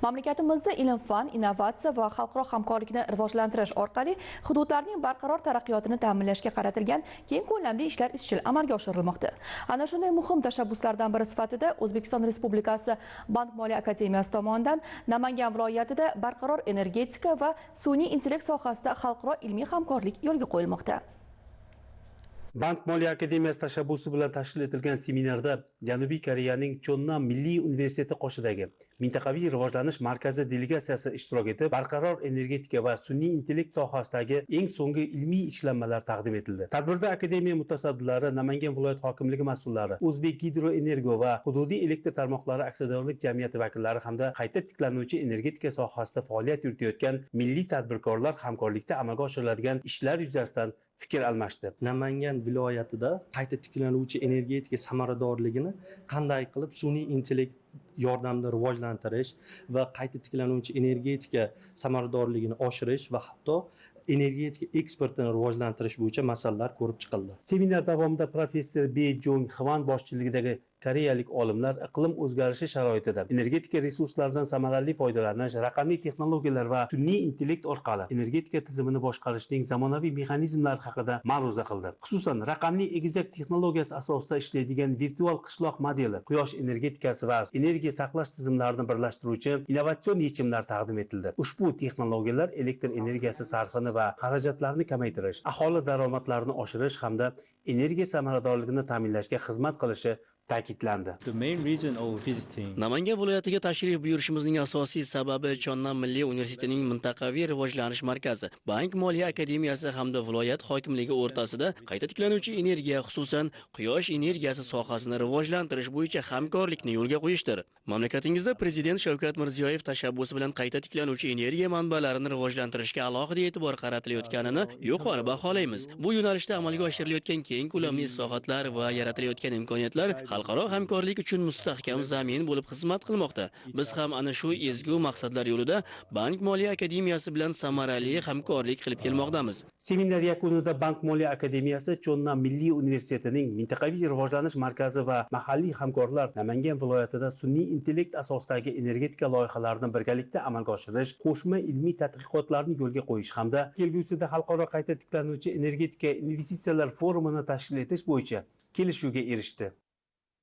Mamlakatimizda ilm-fan, innovatsiya va xalqaro hamkorlikni rivojlantirish orqali hududlarning barqaror taraqqiyotini ta'minlashga qaratilgan keng ko'lamli ishlar izchil amalga oshirilmoqda. Ana shunday muhim tashabbuslardan biri sifatida O'zbekiston Respublikasi Bank Moliya Akademiyasi tomonidan Namangan viloyatida barqaror energetika va sun'iy intellekt sohasida xalqaro ilmiy hamkorlik yo'lga qo'yilmoqda. Bank Moliya Akademiyasi tashabbusi bilan tashkil etilgan seminarda Janubiy Koreyaning Chonnam Milliy universiteti qoshidagi Mintaqaviy rivojlanish markazi delegatsiyasi ishtirok etib, barqaror energetika va sun'iy intellekt sohasidagi eng so'nggi ilmiy ishlanmalar taqdim etildi. Tadbirda akademiya mutasaddilari, Namangan viloyat hokimligi mas'ullari, O'zbek gidroenergo va hududiy elektr tarmoqlari aksiyadorlik jamiyati vakillari hamda qayta tiklanuvchi energetika sohasida faoliyat yuritayotgan milliy tadbirkorlar hamkorlikda amalga oshiriladigan ishlar yuzasidan fikr almashdi. Namangan viloyatida qayta tiklanuvchi energetika samaradorligini qanday qilib sun'iy intellekt yordamida rivojlantirish va qayta tiklanuvchi energetika samaradorligini oshirish va hatto energetika eksportini rivojlantirish bo'yicha masalalar ko'rib chiqildi. Seminar davomida professor Be Jong Hwan boshchiligidagi koreyalik olimlar iqlim o'zgarishi sharoitida energetika resurslaridan samarali foydalanish, raqamli texnologiyalar va sun'iy intellekt orqali energetika tizimini boshqarishning zamonaviy mexanizmlari haqida ma'ruza qildi. Xususan, raqamli egizak texnologiyasi asosida ishlaydigan virtual qishloq modeli, quyosh energetikasi va energiya saqlash tizimlarini birlashtiruvchi innovatsion yechimlar taqdim etildi. Ushbu texnologiyalar elektr energiyasi sarfini va xarajatlarni kamaytirish, aholi daromadlarini oshirish hamda energiya samaradorligini ta'minlashga xizmat qilishi ta'kidlandi. Namangan viloyatiga tashrif buyurishimizning asosiy sababi Chonnam Milliy universitetining Mintaqaviy rivojlanish markazi, Bank Moliya Akademiyasi hamda viloyat hokimligi o'rtasida qayta tiklanuvchi energiya, xususan quyosh energiyasi sohasini rivojlantirish bo'yicha hamkorlikni yo'lga qo'yishdir. Mamlakatingizda Prezident Shavkat Mirziyoyev tashabbusi bilan qayta tiklanuvchi energiya manbalarini rivojlantirishga alohida e'tibor qaratilayotganini yuqori baholaymiz. Bu yo'nalishda amalga oshirilayotgan keng ko'lamli islohotlar va yaratilayotgan imkoniyatlar xalqaro hamkorlik uchun mustahkam zamin bo'lib xizmat qilmoqda. Biz ham ana shu ezgu maqsadlar yo'lida Bank Moliya Akademiyasi bilan samarali hamkorlik qilib kelmoqdamiz. Seminar yakunida Bank Moliya Akademiyasi Chonnam Milliy universitetining Mintaqaviy rivojlanish markazi va mahalliy hamkorlar Namangan viloyatida sun'iy intellekt asosidagi energetika loyihalarini birgalikda amalga oshirish, qo'shma ilmiy tadqiqotlarni yo'lga qo'yish hamda kelgusida xalqaro qayta tiklanuvchi energetika investitsiyalar forumini tashkil etish bo'yicha kelishuvga erishdi.